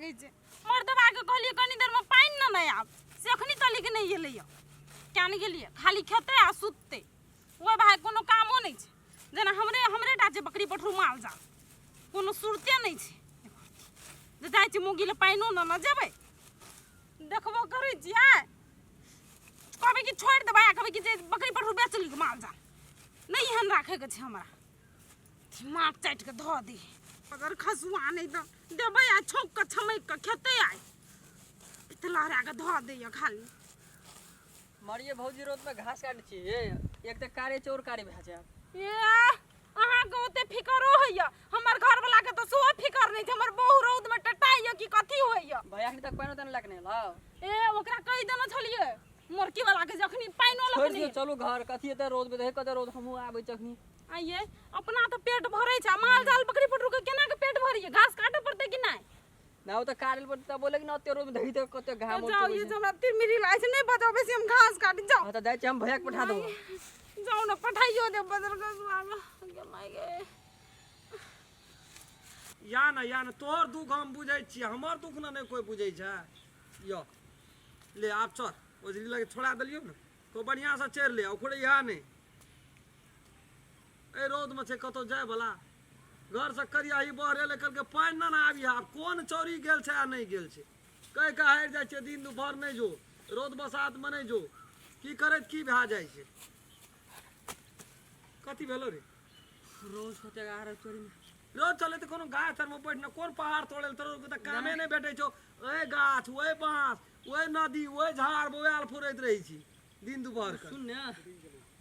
लागै छै। मर्दबा के कहलियै कनी देर में पानि ने नहि आब, से अखनी तलिक नहि एलैया। क्या नहि गेलियै, खाली खेतै आ सुततै। ओहि भाय कोनो कामो नहि छै, जेना हमरे हमरे टा छै बकरी पठरू माल जाल, कोनो सुरते नहि छै। जे जाइ छै मोगी लए पानिओ ने ने जेबै, देखबो करै छियै। कहबै कि छोड़ि देबै आ कहबै कि जे बकरी पठरू बेच ली, माल जाल नहि एहन राखैके छै। हमरा दिमाग चाटि कऽ धऽ दे। अगर खसुआ नहि तऽ देबै आ छौंक कऽ छमकि कऽ खेतै। आइ पितलहरा कऽ धऽ दैए खाली। मरिए भौजी, रौद में घास काटै छी, एक तऽ कारे चौर कारी भए जायब। ए, अहाँके ओते फिकरो होइया? हमर घरवला के तऽ सेहो फिकर नहि छै, हमर बहु रौद में टटाइया कि कथी होइया। भैया अखनी तक पानि तानि लए कऽ नहि एलौ? ए, ओकरा कहि देने छलियै मोरकी वाला के, जखनी पानिओ छोड़ि लऽ दियौ, चलू घर। कथी एते रौद में देखै, कते रौद, हमहूँ आबै छी अखनी। आइये अपना तऽ पेट भरै छै, आ माल जाल बकरी पटरू के केना के पेट भरियै? घास काटऽ पड़तै कि नहि? ना, ओ तऽ काटल पड़तै तब बोले कि ना ओते रौद में देखी तऽ कते घाम। जाउ, ये हमरा तिरमिरी लागै छै, नहि बजाउ बेसी, हम घास काटि जाउ। हाँ, तऽ जाइ छी हम, भैया के पठा देबो। जाउ ने, पठाइयो देब बदल के गे माय गे। या ने, या ने, तोहर दुख हम बुझै छियै, हमर दुख ने नहि कोइ बुझै छै। यो ले, आब चल। ओझरी लगे छोड़ा देलियौ ने, को बढ़िआँसँ चढ़ि ले, ओकरे इएह नहि। एहि रौदमे छै कतहु जायवला? घरसँ करियाही बहरेलै, कहलकै पानि नहि ने आबि। आब कोन चौरी गेल छै आ नहि गेल छै, कहि कऽ हारि जाइ छियै। दिन दुपहर नहि जो, रौद बसातमे नहि जो। की करैत की भए जाइ छै? कथी भेलो रे? रोज कते आ रहे चोरी में। रोज चले तऽ कोनो गाछ तरमे बैठ ने, कोन पहाड़ तोड़े लए? तोरो तऽ कामे नहि भेटै छौ। ओहि गाछ, ओहि बाँस, ओहि नदी, ओहि झाड़ बौआल फुरैत रहै छी दिन दुपहर के। सुन ने,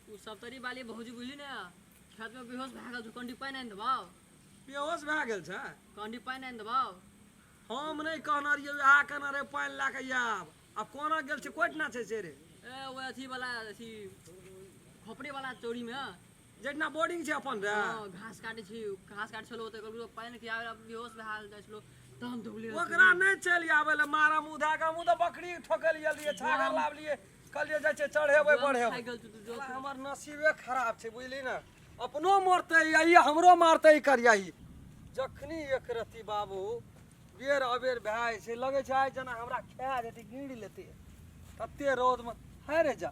उ सप्तरी वाली भौजी बुझली ने, खेत में बेहोश भए गेल छौ, कंडी पानि आनि देबौ। बेहोश भए गेल छै? कंडी पानि आनि देबौ। हम नहि कहने रहियै, वएह कहने रहै पानि लए कऽ आयब। आब कोना गेल छै, कोइठना छै से रे? ए, ओ अथी वाला, अथी खोपड़ी वाला चौरी में। जेठना बोर्डिंग छै अपन रे। हाँ, घास काटे छी, घास काटे छलो तऽ ककरो पानि के आबे बेहोश भए जाइ छलो तऽ हम दौड़ले। ओकरा नहि चलि आबै लए, मारा मुँह धए कऽ। हमहूँ तऽ बकरी ठोकल गेल रहियै, छागर लाबलियै, कहलियै जाइ छियै चढ़ेबै बढ़ेबै। हमर नसीबे खराब छै, बुझली ने? अपनो मरतै आ ई हमरो मारतै ई करियाही। जखनी एक रत्ती बाबू बेर अबेर भए जाइ छै, लगै छै आइ जेना हमरा खा जेतै, गीड़ लेतै, तते रौदमे। है रे, जा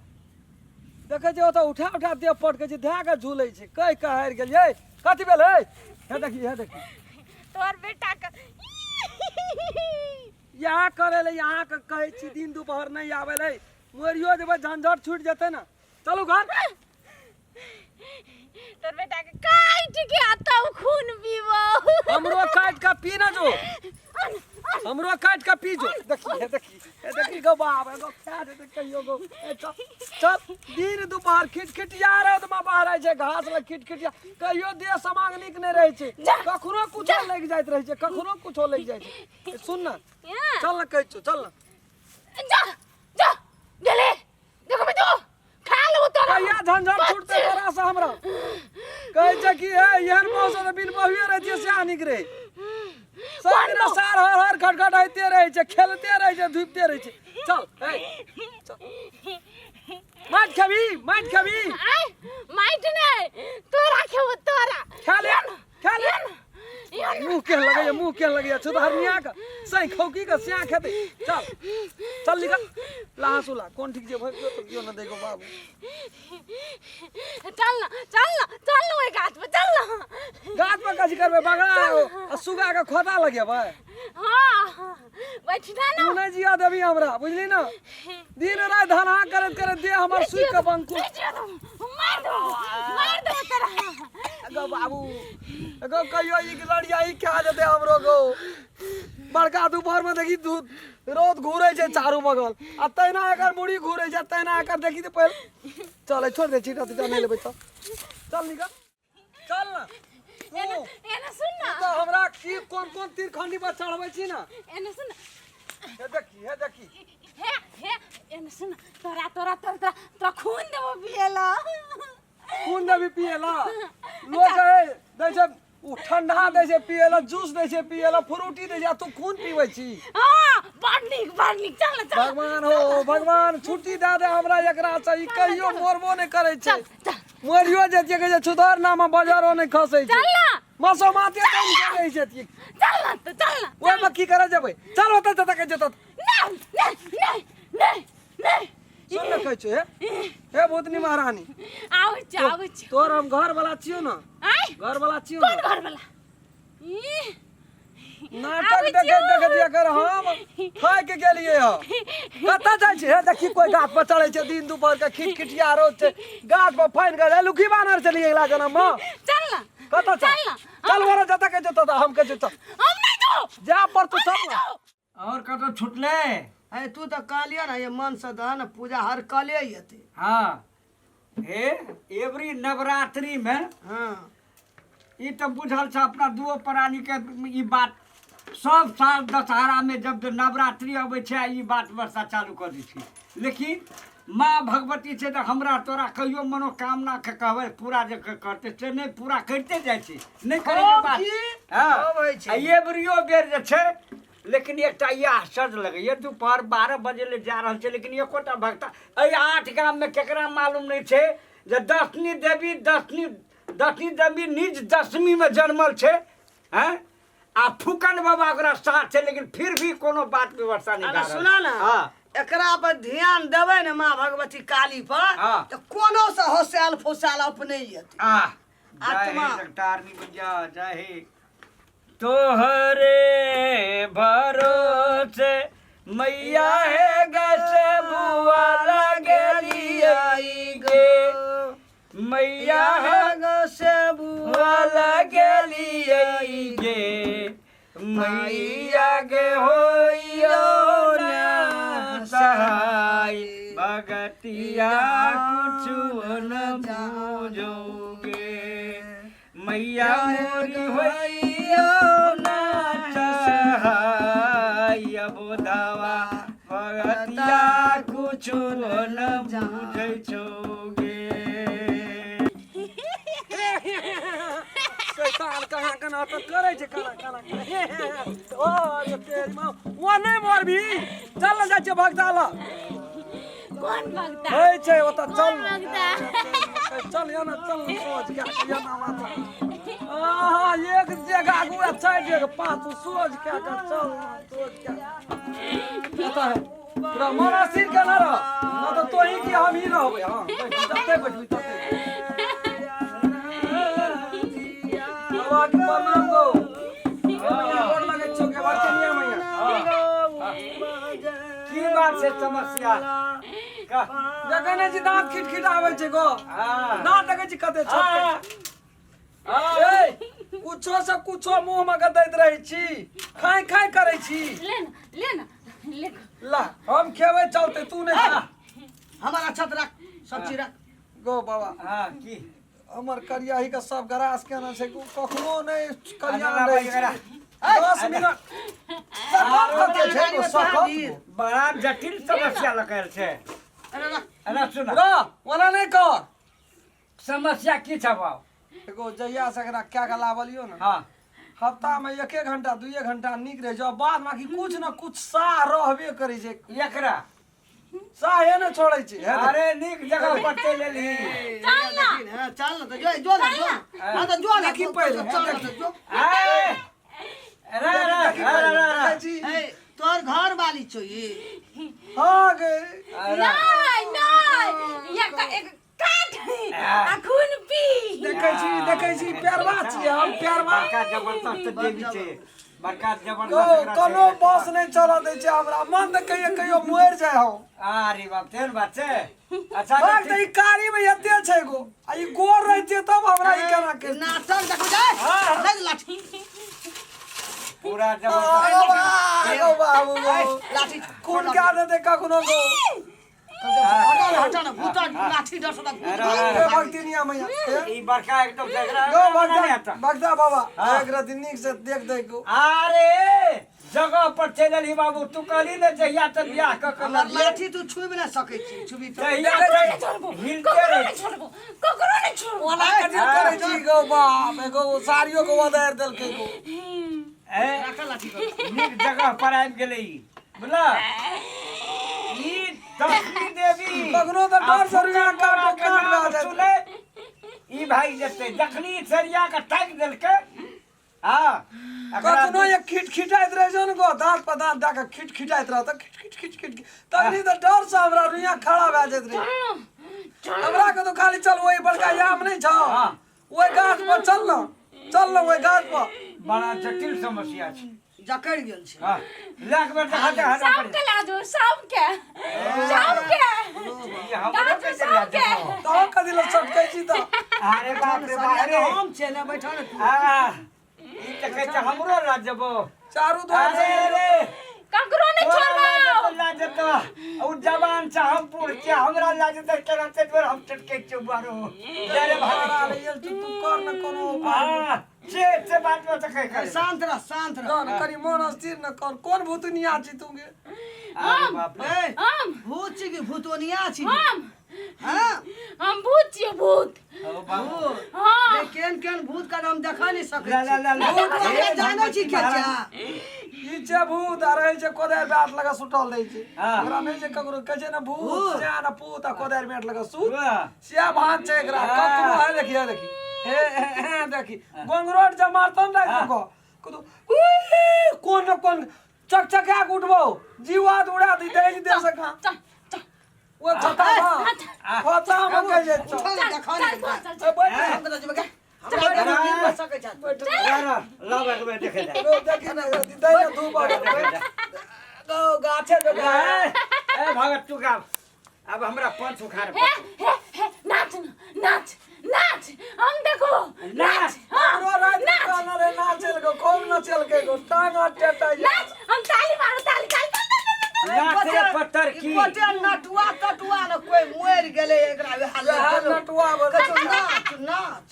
देखै छियै ओतऽ उठा उठा देह पटकै छै, धए कऽ झूलै छै। कहि कऽ हारि गेलियै। कथी भेलै? हे देखी, हे देखी। तोहर बेटा के इएह करै लए अहाँके कहै छी, दिन दुपहर नहि आबै लए। मरियो जेबै, झंझट छूटि जेतै ने। चलू घर। तोर बेटा के काट के आ तब खून पीबो। हमरो काट के पी ना जो, हमरो काट के पी जो। देखी, हे देखी, हे देखी गो बाप, एगो खा दे कहियो गो। ए चल चल। दिन दुपहर खिटखिटिया रहे तऽ बाहर आइ छै घास लग खिटखिटिया। कहियो देह समांग नीक नहि रहै छै, कखनो कुछो लागि जाइत रहै छै, कखनो कुछो लागि जाइ छै। सुन ने, चल ने, कहै छौ, चल ने। जा जा, गेले देखबे तो खा लेबो तोरा। कहिया झंझट छूटतै तोरा से? हमरा कहै छै कि हे, एहन मौसम मे बिन बहुए रहतियै सएह नीक रहै। सब दिना सार हर हर खटखट होइते रहै छै, खेलते रहै छै, धुपिते रहै छै। चल हे, चल। माटि खेबही? माटि खेबही? आय, माटि नै, तोरा खेबो तोरा। खा ले, खा ले। मुँह केहन लगैया, मुँह केहन लगैया छुतहरनिया के, सही खौकी के स्या खेतै। चल चल, निकल। ला हाँसू ला। कोन ठीक जे भरि तो केओ न देखो बाबू। चल ना, चल ना, चल ना, ओहि गाछ पर चल ना। गाछ पर कथी करबै? बगड़ा आ सुगा के खोता लगेबै? हाँ, बैठना ना। तू नहि जिया देबी हमरा, बुझली ना? दिन राति धनहा करैत करैत देह हमर सूखि के बंकु। मार दो, मार दो तोरा। गो बाबू गो, कहियो ई लड़िया ई खा जेतै हमरो गो। बड़का दुपहर में देखी धू रौद घूरै छै चारू बगल आ तहिना एकर मुड़ी घूरै छै, तहिना एकर। देखी तऽ पहिले। चल, छोड़ दे, छीटा तीटा नहि लेबै। चल चल, निकल, चल ना तू। एने एने सुन ना। तऽ हमरा की कोन कोन तीर खंडी पर चढ़बै छी ना? एने सुन। हे देखी, हे देखी। हे हे, एने सुन, तोरा तोरा तोरा तोरा तोरा खून देबो पिएला। खून देबी पिएला? लोक है दै छै उ ठंडा दै छै पिएला, जूस दै छै पिएला, फ्रूटी दै छै, आ तू खून पीबै छी? हाँ, बड़ नीक, बड़ नीक। चल ना, चल। भगवान हो भगवान, छुट्टी दए दे हमरा एकरा से। ई कहियो मरबो नहि करै छै। चल। मरियो जेतियै, कहै छै छुधर नाम बजारो नहि खसै छै। चल ना। मसो माते कम करै छै। चल ना, तो चल ना। ओहि खेतमे की करऽ जेबै चल ओतऽ जतऽ कहै छियौ ततऽ नहि नहि नहि नहि नहि सुन ने कहै छियौ हे हे भूतनी महारानी आबै छी आबै छी तोर हम घर वाला छियौ ने आय घर वाला छियौ कोन ने घर वाला ई नाटक आबै देखे छियौ। देखे दिया कर हम थाकि गेलियै हँ कतऽ जाइ छी हे देखी कोई गाछ पर चढ़ै छै दिन दुपहर के खिट खिटिया रौद छै गाछ पर फानि के लुखी बानर चलिए अगिला जनम मे चल ना कतऽ चल चल ना। चल ओरा जतऽ कहै छियौ ततऽ हम कहै छियौ चल हम नहि जाउ जा पर तू चल ना और कतौ छुटले अरे तू तऽ कहलियै ने ये मन से दह ने पूजा हर कले हेतै हाँ हे एवरी नवरात्रि में हाँ ई तऽ बुझल छै अपना दुओ प्राणी के ई बात सब साल दशहरा में जब नवरात्रि अबै छै ई बात वर्षा चालू कऽ दै छै लेकिन माँ भगवती छै तऽ हमरा तोरा कहियो मनोकामना के कहबै पूरा जे करतै से नहि पूरा करिते जाइ छै नहि करैके बात हँ सब होइ छै। आ एबरियो बेर जे छै लेकिन एकटा ई आश्चर्य लगैए दुपहर 12 बजे ले जा रहल छै लेकिन एकोटा भक्ता एहि 8 गाममे केकरा मालूम नहि छै जे दशनी देवी दशनी दशनी देवी निज दशमीमे जन्मल छै हँ आ फूकन बाबा ओकरा साथ छै लेकिन फिर भी कोनो बात व्यवस्था नहि अरे भए रहल सुना ना हँ एकरा पर ध्यान देबै ने माँ भगवती काली पर हाँ। तऽ कोनो से होसायल फुसायल अपने एतै आ जय हे आत्मा। जगतारनी मैया जय हे तोहरे भरोसे मैया हे गस बुआ लगलियै गे मैया हे से बुआ लगलियै गे मैया गे होइयो ना सहाय भगतिया कुछु न बूझोगे मैया मोरी होइयो ना सहाय बोधावा भगतिया कुछु न बुझै छौगे। शैतान कहाँ केना तऽ करै छै केना केना ओ अरे तेरी माँ ओ नहि मरबी चल ने जाइ छियै भगता लग कोन भगता होइ छै ओतऽ चल कोन भगता चल या ना चल ना सोच क्या या ना माता आहा एक जगह आगू आ चारि जगह पाँच सोच क्या कर चल ना सोच क्या पता है पूरा मन अस्थिर के ना रह ना तो तोही की हम ही रहबै हां जते बैठबी तते बाबा के प्रणाम गो गोर लगै छौ के बात के मैया की बात छै समस्या कह देखै नहि छी दाँत खिटखिट आबै छै गो हाँ। दाँत देखै छी कते छोट ए कुछो से कुछो मुंह में गदैत रहै छी खाय खाय करै छी ले ना ले ना ले ला हम खेबै चलते तू नहि खा हमर अक्षत रख सब चीज रख गो बाबा हाँ की हमर करियाही के सब गरास केना छै कखनो नहि करिया अच्छा, रहै छै एकरा। 10 मिनट सकत कते छै गो, सकत बड़ा जटिल समस्या लगल छै अरे रख अरे सुन र ओना नहि कर समस्या की छै बाबू एगो जहिया से एकरा कए के लाबलियो ने हाँ हफ्ता में एके घंटा दुइये घंटा नीक रहै छै आ बाद बाकी कुछ न कुछ साह रहबे करै छै एकरा साहे ने छोड़ै छै हे देख। अरे नीक जगह पर चलि एलही चल ना। हाँ, चल ना तो जो जो ना जो हाँ तो जो ना देखी पहिले, चल ना तो जो ए अरे अरे देखी अरे पहिले, अरे देखै छी? ए तोर घर वाली छौ ई हाँ गे नहीं नहीं ये का एक काट आ खून पी देखै छी देखै छी प्यारवा छियै हम प्यारवा बड़का जबरदस्त देवी छै बड़का गो जबरदस्त एकरा छै। कोनो बस नहि चलऽ दै छै हमरा मन तऽ कहियो कहियो मरि जाइ हम अरे बाप तेहन बात छै अच्छा भाग तऽ ई कारी में एते छै गो आ ई गोर रहिते तब हमरा ई केना के नाटक देखो जाए नहीं लाठी पूरा आगो जबरदस्त बा, आगो बाबू गो लाठी खून क्या देते कखनो गो हटा ना हटा ना भूत लाठी डर सदा भूत ए भक्ति निया मैया ए, ई बड़का एकदम से एकरा गो नहीं भक्ता आता। भक्ता बाबा एक राति नीक से देख दे गो अरे जगह पर चलि एलही बाबू तू कहली ने जहिया तक बियाह कऽ के हमर लगिए लाठी तू छुबि नहि सकै छी छुबि तऽ तहिया ककरो तक नहीं छोड़बो हिलते ककरो रह नहीं छोड़बो ककरो नहीं छोड़बो ओना कथी करै छी गो बाप एगो साड़ियो के उधार देलकै गो ए राखल लाठी पर नीक जगह पर आबि गेलै ई बुझल ई दशमी देवी कखनो तऽ डर से रुइया आ फुकन बाबा काटो के काट नाम भए जायत। सुनै ई भागि जेतै जखनी सरिया के ताकि देलकै हाँ एकरा कखनो एक खिट खिटाइत रहै छौ ने गो दाँत पर दाँत दए कऽ खिट खिटाइत रहत खिट खिट खिट खिट तखनी तऽ डर से हमरा रुइया खड़ा भए जाइत रहै। हमरा के तो खाली चल ओहि बड़का आम नहि छौ, हाँ। ओहि गाछ पर चल न, चल न ओहि गाछ पर। बड़ा जटिल समस्या छै। जकड़ गेल छै। हाँ लए के बेर देखा देखा सबके ला दो, सबके, सबके। ई हमरो के चल जेबो। तो कथी लए सटकै छी तऽ? अरे बाप रे बाप, अरे हम छै ने बैठल ने तू। आ ई तऽ कहै छै हमरो लऽ जेबो। चारू द्वार अरे से अरे ककरो नहीं तोरा छोड़बो। लऽ जेतो, लऽ जेतो। उ जवान छै, हम बूढ़ छियै, हमरा लऽ जेतै केना? ताहि दुआरे हम टटकै छियौ बारो डरे भागै मारा छियौ। ले गेल, तू तू कर न कोनो उपाय। हाँ, से से बात में तऽ कहै करे। शांत रह, शांत रह। न कनि मन स्थिर न कर। कोन भूतनिया छी तू गे? अरे बाप रे। ए, हम भूत छी कि भूतोनिया छी? हम हाँ हम भूत छियै, भूत। ओ बाबू। भूत। हाँ। रे, केहन केहन भूत का हम देखा नहीं सकै ला ला ला ला। भूत हमरा जानै छी के छै। ई छै भूत आ रहै छै कोदारि बाट लगा सुतल रहै छै। हाँ। एकरा नहि छै ककरो कहै छै ने भूत भूत। से ने पूत आ कोदारि बाट लगा सुत वाह। से भान छै एकरा। हाँ। ककरो है देखी, है देखी, हे हे हे देखी गोंगरोट जब मारतो ने राति को कतो उई, कोन न कोन चकचका के उठबो जीवात उड़ा दी दै दे सका। चल चल। ओ छता में खोता में कह जे चल। उठल देखा चल नहीं। चल चल। ए, बैठ। हम तो जेबै हमरा नहीं बच सकै छै। ला ला ला, एक बेर देखै जा। रो देखी ने दै ने धूप आ देखै जा। गो गाछे पे। ए ए भगत, तू गाब, अब हमरा पंच उखाड़। हे हे हे, नाच न, नाच नाच, हम देखो। नाच। हाँ, हमरो राति नाच। कहने रहे नाचल गो, खूब नचलकै गो, टांग टेटा। नाच, हम ताली मारो, ताली ताली ताली, ताली। नाच रे पत्थर की। गोटे नटुआ तटुआ ने कोई मरि गेलै एकरा वएह लऽ वएह गेलौ। नटुआ बड़। कहै छौ, नाच नाच।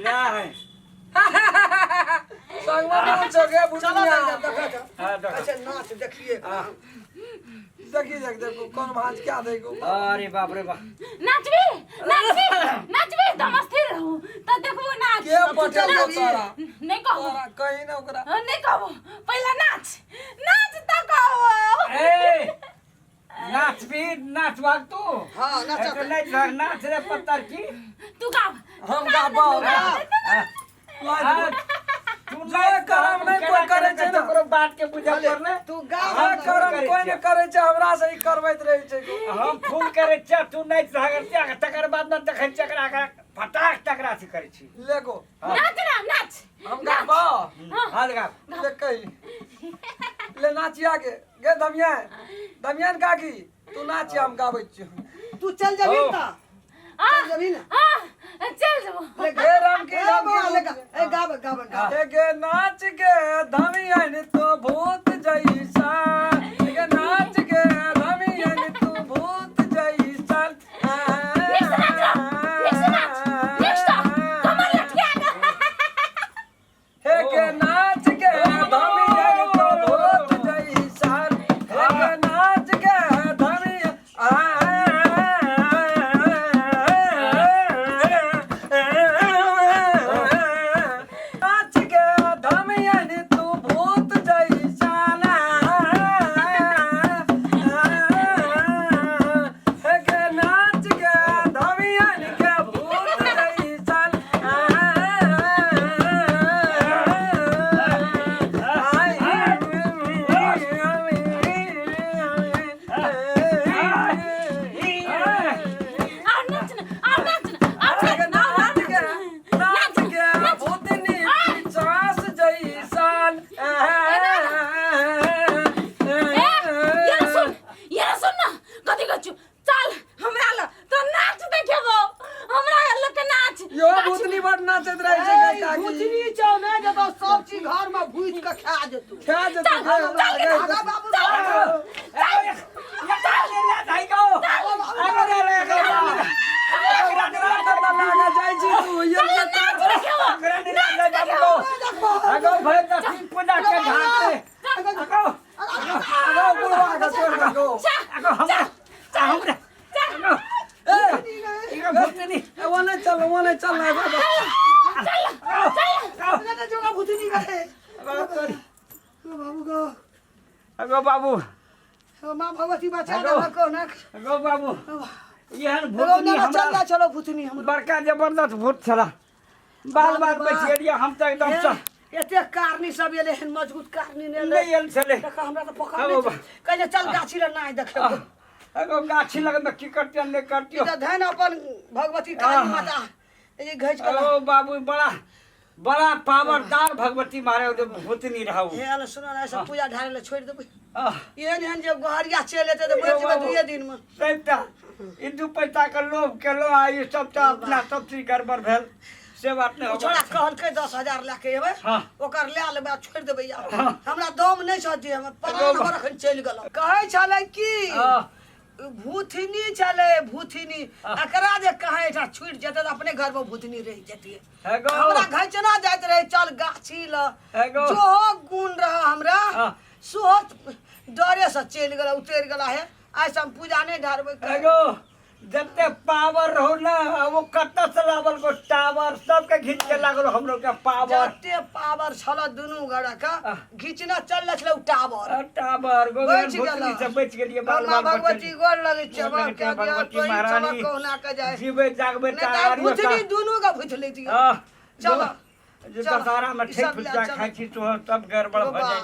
ना है। संगमे नाचो गे चलो भुतनिया। ने देखै छौ। हाँ, देखो। कहै छै नाच देखिए। देखी देख देखो कोन भाँज क्या देखो। अरे बाप रे बाप। नाचबी नाचबी नाचबी तऽ हम स्थिर रहू तऽ देखबो नाच। के पटेल चल तोरा? नहीं कहबो। तोरा कहीं ना ओकरा। हाँ, नहीं कहबो, पहले नाच नाच तऽ कहबो। ए नाच भी नाच भाग तू। हाँ, नाच। ए, तो नाच भाग, नाच रे पत्थर की। तू गाब। हम गाबो? हाँ, हाँ, तू जे करम नहि कोइ करै छै ने। ओकरो बात के बुझल पर ने। तू गा। हम करम कोइ नहि करै छै, हमरा से ई करबैत रहै छै। हम फोन करै छियै, तू नाचि भागल छियै, तकर बाद ने देखै छियै एकरा एकरा फटाक तकरा से करै छी। ले गो। नाच ना, नाच। हम गाबो? हाँ, लगा। ले कही ले नाचिया के गे दमिया, दमियान काकी, तू नाचिया, हम गाबै छियौ। तू चल जेबही ओ। तऽ हाँ, चल जेबही ने? हाँ, चल जेबो। ले गा। हे राम की ए, राम बौआ, ले गा। की ए, गाब गाब गाब। हे गे नाच गे धमियन तो भूत जैसा, गे नाच गे धमियन तू भूत जैसा। नीक से नाच रो, नीक से नाच, नीक से, कमर लटका के। हे गे नाच गे धमियन तो भूत जैसा, हे गे नाच गे धमियन आ। नाच गे धमियन तू भूत जैसा, हे गे नाच गे धमियन के भूत जैसा। और नाच ना, और नाच ना, और नाच ना, और नाच ना। नाच गे भूतनी पिचास जैसन। ए, ये सुन, ये सुन ना, कथी कहै छु? चल हमरा लग तो नाच देखेबो, हमरा लग के नाच। यो भूतनी बड़ नाचैत रहै छै गे काकी। भूतनी छौ ने, जतऽ सब चीज घर में भूत के खा जेतौ। खा जेतौ। चल, चल के नाच। आगा बाबू। चल। लागा जाइ छी तू ये। चल नाच देखेबो, नाच देखेबो। अगो भरि दक्षिण पूजा के घाट अगो। अगो बुढ़वा के छोड़ दे गो। अगो हमरा हमरा अगो। ए इगो भूतनी। ए, वो नहीं चल, वो नहीं चल ना बाबा। चल जोगा भूतनी गए। बाबू गो। अगो बाबू। ओ माँ भगवती बचा हेलो। देलक ना। अगो बाबू, एहन हेलो। भूतनी ना चल हमरा ना, चलो भूतनी हम। बड़का जबरदस्त भूत छला। बाल बाल बचि गेलियै हम तऽ एकदम सँ एते कारनी सब एलै हन, मजबूत कारनी नहि एलै। नहि आयल छलै। देखा, हमरा तऽ पकड़ हौ नहि बा। छै। कहै चल गाछी लए, नाय देखै। एगो गाछी लगमे की करतियै नहि करतियै। तऽ धन अपन भगवती काली माता ई घैच के। ओ बाबू, बड़ा बड़ा पावरदार भगवती मारे भूतनी रहू। हे अल सुन ने, ऐसा पूजा ढारे लए छोड़ि देबै। आह, एहन एहन जे गोहरिया चलि एतै तऽ मरि जेबै दुइए दिनमे। तैं तऽ ई 2 पैसा के लोभ केलहुँ आ ई सब तऽ अपना सब चीज गड़बड़ भेल, से बात नहि ओ होबाक छोड़ा चाही। कहलकै 10,000 लए के एबै। ओकर लए लेबै आ छोड़ि देबै। आब हमरा दम नहि छह जे हमर प्राण हमर एखन चलि गेल। कहै छलै की भूतनी छलै भूतनी, एकरा जे कहे एहिठाम छुटि जेतै तऽ अपने घरमे भूतनी रहि जेतियै। हे गो। हमरा घचना जाइत रहै चल गाछी ल। हे गो। जो गुण रह हमरा सेहो डरे से चलि गेल, उतरि गेला। हे, आइ से हम पूजा नहि ढारबै। हे गो, जते पावर रहो ना, वो कत्ता से लावल गो टावर, सबके घीच के लागल हमरो के पावर। जते पावर छल दुनू घरे के घिचना चल छलै उ टावर। टावर गो। बचि भूतनी गेल। से बचि गेलियै बाल माँ बाल। भगवती गोर लगै छै। गोर लगै छै भगवती महारानी। कहुना के जाय। जीबै जागबै। नहि तऽ आइ भूतनी दुनू के भूत लैतियै। चलो, जे चलो, दशहरा में ई ठेक सब लए फुटका चलो। खाइ छी तो सब गड़बड़ भऽ बाबा। जाइ।